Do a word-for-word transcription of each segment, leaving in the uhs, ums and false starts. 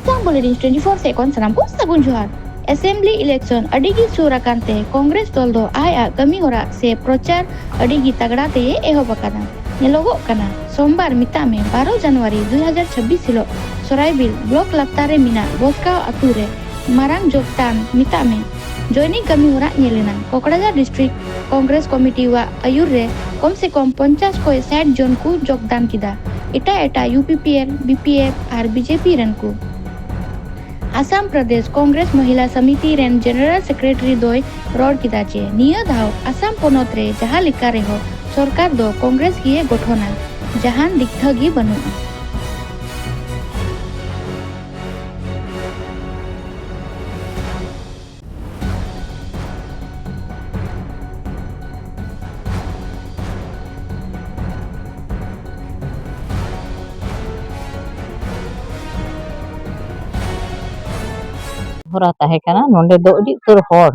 Assam bulletin twenty four ᱥᱮᱫ ᱠᱷᱚᱱ ᱥᱟᱱᱟᱢ ᱠᱚ ᱥᱟᱹᱜᱩᱱ ᱡᱚᱦᱟᱨ᱾ ᱮᱥᱮᱢᱵᱞᱤ ᱤᱞᱮᱠᱥᱚᱱ ᱟᱹᱰᱤ ᱜᱮ ᱥᱩᱨ ᱟᱠᱟᱱ ᱛᱮ ᱠᱚᱝᱜᱨᱮᱥ ᱫᱚᱞ ᱫᱚ ᱟᱡ ᱟᱜ ᱠᱟᱹᱢᱤ ᱦᱚᱨᱟ ᱥᱮ ᱯᱨᱚᱪᱟᱨ ᱟᱹᱰᱤ ᱜᱮ ᱛᱟᱜᱲᱟ ᱛᱮᱭᱮ ᱮᱦᱚᱵ ᱟᱠᱟᱫᱟ᱾ ᱧᱮᱞᱚᱜᱚᱜ ᱠᱟᱱᱟ, ᱥᱳᱢᱵᱟᱨ, ᱢᱮᱛᱟᱜ ᱢᱮ ᱵᱟᱨᱚ ᱡᱟᱱᱩᱣᱟᱨᱤ ᱫᱩ ᱦᱟᱡᱟᱨ ᱪᱷᱟᱵᱵᱤᱥ ᱦᱤᱞᱳᱜ ᱥᱚᱨᱟᱭᱵᱤᱞ ᱵᱞᱚᱠ ᱞᱟᱛᱟᱨ ᱨᱮ ᱢᱮᱱᱟᱜ ᱵᱚᱥᱠᱟᱣ ᱟᱹᱛᱩ ᱨᱮ ᱢᱟᱨᱟᱝ ᱡᱳᱜᱽᱫᱟᱱ, ᱢᱮᱛᱟᱜ ᱢᱮ ᱡᱚᱭᱱᱤᱝ ᱠᱟᱹᱢᱤ ᱦᱚᱨᱟ ᱧᱮᱞ ᱮᱱᱟ᱾ ᱠᱚᱠᱲᱟᱡᱟᱨ ᱰᱤᱥᱴᱨᱤᱠᱴ ᱠᱚᱝᱜᱨᱮᱥ ᱠᱚᱢᱤᱴᱤ ᱣᱟᱜ ᱟᱹᱭᱩᱨ ᱨᱮ ᱠᱚᱢ ᱥᱮ ᱠᱚᱢ ᱯᱚᱧᱪᱟᱥ ᱠᱷᱚᱱ ᱥᱟᱴ ᱡᱚᱱ ᱠᱚ ᱡᱳᱜᱽᱫᱟᱱ ᱠᱮᱫᱟ᱾ ᱮᱴᱟᱜ ᱮᱴᱟᱜ U P P L, B P F R B J P ᱨᱮᱱ ᱠᱚ᱾ ᱟᱥᱟᱢ ᱯᱨᱚᱫᱮᱥ ᱠᱚᱝᱜᱨᱮᱥ ᱢᱚᱦᱤᱞᱟ ᱥᱚᱢᱤᱛᱤ ᱨᱮᱱ ᱡᱮᱱᱟᱨᱮᱞ ᱥᱮᱠᱨᱮᱴᱟᱨᱤ ᱫᱚᱭ ᱨᱚᱲ ᱠᱮᱫᱟ ᱡᱮ ᱱᱤᱭᱟᱹ ᱫᱷᱟᱣ ᱟᱥᱟᱢ ᱯᱚᱱᱚᱛ ᱨᱮ ᱡᱟᱦᱟᱸ ᱞᱮᱠᱟ ᱨᱮᱦᱚᱸ ᱥᱚᱨᱠᱟᱨ ᱫᱚ ᱠᱚᱝᱜᱨᱮᱥ ᱜᱮᱭ ᱜᱚᱴᱷᱚᱱᱟ, ᱡᱟᱦᱟᱱ ᱫᱤᱜᱫᱷᱟᱹ ᱜᱮ ᱵᱟᱹᱱᱩᱜᱼᱟ᱾ ᱦᱚᱨᱟ ᱛᱟᱦᱮᱸ ᱠᱟᱱᱟ᱾ ᱱᱚᱰᱮ ᱫᱚ ᱟᱹᱰᱤ ᱩᱛᱟᱹᱨ ᱦᱚᱲ,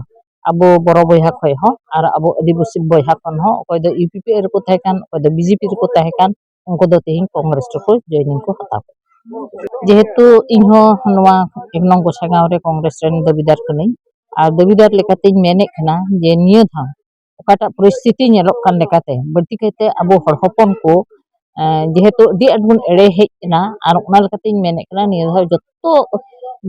ᱟᱵᱚ ᱵᱚᱨᱚ ᱵᱚᱭᱦᱟ ᱠᱷᱚᱱ ᱦᱚᱸ ᱟᱨ ᱟᱵᱚ ᱟᱹᱫᱤᱵᱟᱹᱥᱤ ᱵᱚᱭᱦᱟ ᱠᱷᱚᱱ ᱦᱚᱸ, ᱚᱠᱚᱭ ᱫᱚ ᱤᱭᱩ ᱯᱤ ᱯᱤ ᱮᱞ ᱨᱮᱠᱚ ᱛᱟᱦᱮᱸ ᱠᱟᱱ, ᱚᱠᱚᱭ ᱫᱚ ᱵᱤ ᱡᱮ ᱯᱤ ᱨᱮᱠᱚ ᱛᱟᱦᱮᱸ ᱠᱟᱱ, ᱩᱱᱠᱩ ᱫᱚ ᱛᱮᱦᱮᱧ ᱠᱚᱝᱜᱨᱮᱥ ᱨᱮᱠᱚ ᱡᱚᱭᱮᱱᱤᱝ ᱠᱚ ᱦᱟᱛᱟᱣ ᱠᱮᱫᱟ᱾ ᱡᱮᱦᱮᱛᱩ ᱤᱧᱦᱚᱸ ᱱᱚᱣᱟ ᱮᱠ ᱱᱚᱝ ᱜᱚᱥᱟᱜᱟᱸᱣ ᱨᱮ ᱠᱚᱝᱜᱨᱮᱥ ᱨᱮᱱ ᱫᱟᱹᱵᱤᱫᱟᱨ ᱠᱟᱹᱱᱟᱹᱧ, ᱟᱨ ᱫᱟᱹᱵᱤᱫᱟᱨ ᱞᱮᱠᱟᱛᱮᱧ ᱢᱮᱱᱮᱫ ᱠᱟᱱᱟ ᱡᱮ ᱱᱤᱭᱟᱹ ᱫᱷᱟᱣ ᱚᱠᱟᱴᱟᱜ ᱯᱚᱨᱤᱥᱛᱷᱤᱛᱤ ᱧᱮᱞᱚᱜ ᱠᱟᱱ ᱞᱮᱠᱟᱛᱮ, ᱵᱟᱹᱲᱛᱤ ᱠᱟᱭᱛᱮ ᱟᱵᱚ ᱦᱚᱲ ᱦᱚᱯᱚᱱ ᱠᱚ, ᱮᱸ, ᱡᱮᱦᱮᱛᱩ ᱟᱹᱰᱤ ᱟᱸᱴ ᱵᱚᱱ ᱮᱲᱮ ᱦᱮᱡ ᱮᱱᱟ, ᱟᱨ ᱚᱱᱟ ᱞᱮᱠᱟᱛᱮᱧ ᱢᱮᱱᱮᱫ ᱠᱟᱱᱟ ᱱᱤᱭᱟᱹ ᱫᱷᱟᱣ ᱡᱚᱛᱚ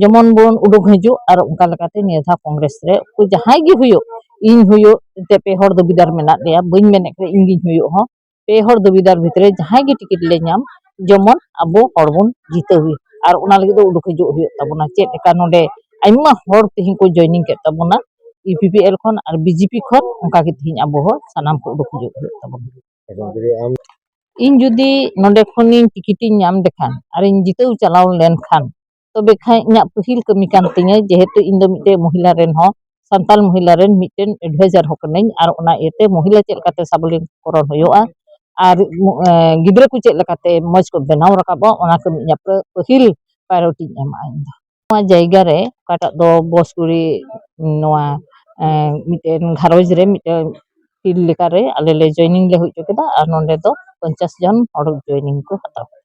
ᱡᱮᱢᱚᱱ ᱵᱚᱱ ᱩᱰᱩᱠ ᱦᱤᱡᱩᱜ, ᱟᱨ ᱚᱱᱠᱟ ᱞᱮᱠᱟᱛᱮ ᱱᱤᱭᱟᱹ ᱫᱷᱟᱣ ᱠᱚᱝᱜᱨᱮᱥ ᱨᱮ ᱚᱠᱚᱭ ᱡᱟᱦᱟᱸᱭ ᱜᱮ ᱦᱩᱭᱩᱜ, ᱤᱧ ᱦᱩᱭᱩᱜ, ᱮᱱᱛᱮ ᱯᱮ ᱦᱚᱲ ᱫᱟᱹᱵᱤᱫᱟᱨ ᱢᱮᱱᱟᱜ ᱞᱮᱭᱟ, ᱵᱟᱹᱧ ᱢᱮᱱᱮᱫ ᱠᱟᱱᱟ ᱤᱧ ᱜᱤᱧ ᱦᱩᱭᱩᱜ ᱦᱚᱸ, ᱯᱮ ᱦᱚᱲ ᱫᱟᱹᱵᱤᱫᱟᱨ ᱵᱷᱤᱛᱨᱤ ᱨᱮ ᱡᱟᱦᱟᱸᱭ ᱜᱮ ᱴᱤᱠᱤᱴ ᱞᱮ ᱧᱟᱢ, ᱡᱮᱢᱚᱱ ᱟᱵᱚ ᱦᱚᱲ ᱵᱚᱱ ᱡᱤᱛᱟᱹᱣ ᱦᱩᱭᱩᱜ, ᱟᱨ ᱚᱱᱟ ᱞᱟᱹᱜᱤᱫ ᱫᱚ ᱩᱰᱩᱠ ᱦᱤᱡᱩᱜ ᱦᱩᱭᱩᱜ ᱛᱟᱵᱚᱱᱟ᱾ ᱪᱮᱫ ᱞᱮᱠᱟ ᱱᱚᱰᱮ ᱟᱭᱢᱟ ᱦᱚᱲ ᱛᱮᱦᱮᱧ ᱠᱚ ᱡᱚᱭᱱᱤᱝ ᱠᱮᱫ ᱛᱟᱵᱚᱱᱟ, ᱤᱭᱩ ᱯᱤ ᱯᱤ ᱮᱞ ᱠᱷᱚᱱ ᱟᱨ ᱵᱤ ᱡᱮ ᱯᱤ ᱠᱷᱚᱱ, ᱚᱱᱠᱟ ᱜᱮ ᱛᱮᱦᱮᱧ ᱟᱵᱚ ᱦᱚᱸ ᱥᱟᱱᱟᱢ ᱠᱚ ᱩᱰᱩᱠ ᱦᱤᱡᱩᱜ ᱦᱩᱭᱩᱜ ᱛᱟᱵᱚᱱᱟ᱾ ᱤᱧ ᱡᱩᱫᱤ ᱱᱚᱰᱮ ᱠᱷᱚᱱᱤᱧ ᱴᱤᱠᱤᱴ ᱤᱧ ᱧᱟᱢ ᱞᱮᱠᱷᱟᱱ ᱟᱨᱤᱧ ᱡᱤᱛᱟᱹᱣ ᱪᱟᱞᱟᱣ ᱞᱮᱱᱠᱷᱟᱱ, ᱛᱚᱵᱮ ᱠᱷᱟᱱ ᱤᱧᱟᱹᱜ ᱯᱟᱹᱦᱤᱞ ᱠᱟᱹᱢᱤ ᱠᱟᱱ ᱛᱤᱧᱟᱹ, ᱡᱮᱦᱮᱛᱩ ᱤᱧ ᱫᱚ ᱢᱤᱫᱴᱮᱡ ᱢᱚᱦᱤᱞᱟ ᱨᱮᱱ ᱦᱚᱸ, ᱥᱟᱱᱛᱟᱞ ᱢᱚᱦᱤᱞᱟ ᱨᱮᱱ ᱢᱤᱫᱴᱮᱱ ᱮᱰᱵᱷᱟᱭᱡᱟᱨ ᱦᱚᱸ ᱠᱟᱹᱱᱟᱹᱧ, ᱟᱨ ᱚᱱᱟ ᱤᱭᱟᱹᱛᱮ ᱢᱚᱦᱤᱞᱟ ᱪᱮᱫ ᱞᱮᱠᱟᱛᱮ ᱥᱟᱵᱚᱞᱤᱠᱚᱨᱚᱱ ᱦᱩᱭᱩᱜᱼᱟ ᱟᱨ, ᱮ, ᱜᱤᱫᱽᱨᱟᱹ ᱠᱚ ᱪᱮᱫ ᱞᱮᱠᱟᱛᱮ ᱢᱚᱡᱽ ᱠᱚ ᱵᱮᱱᱟᱣ ᱨᱟᱠᱟᱵᱚᱜᱼᱟ, ᱚᱱᱟ ᱠᱟᱹᱢᱤ ᱤᱧᱟᱹᱜ ᱯᱟᱹ-, ᱯᱟᱹᱦᱤᱞ ᱯᱨᱟᱭᱳᱨᱤᱴᱤᱧ ᱮᱢᱟ ᱤᱧ ᱫᱚ᱾ ᱱᱚᱣᱟ ᱡᱟᱭᱜᱟ ᱨᱮ ᱚᱠᱟᱴᱟᱜ ᱫᱚ ᱵᱚᱥ ᱠᱩᱲᱤ, ᱱᱚᱣᱟ, ᱮ, ᱢᱤᱫᱴᱮᱱ ᱜᱷᱟᱨᱚᱸᱡᱽ ᱨᱮ ᱢᱤᱫᱴᱮᱱ ᱯᱷᱤᱞᱰ ᱞᱮᱠᱟᱨᱮ ᱟᱞᱮ ᱞᱮ ᱡᱚᱭᱮᱱᱤᱝ ᱞᱮ ᱦᱩᱭ ᱦᱚᱪᱚ ᱠᱮᱫᱟ, ᱟᱨ ᱱᱚᱰᱮ ᱫᱚ ᱯᱚᱧᱪᱟᱥ ᱡᱚᱱ ᱦᱚᱲ ᱡᱚᱭᱮᱱᱤᱝ ᱠᱚ ᱦᱟᱛᱟᱣ ᱠᱮᱫᱟ᱾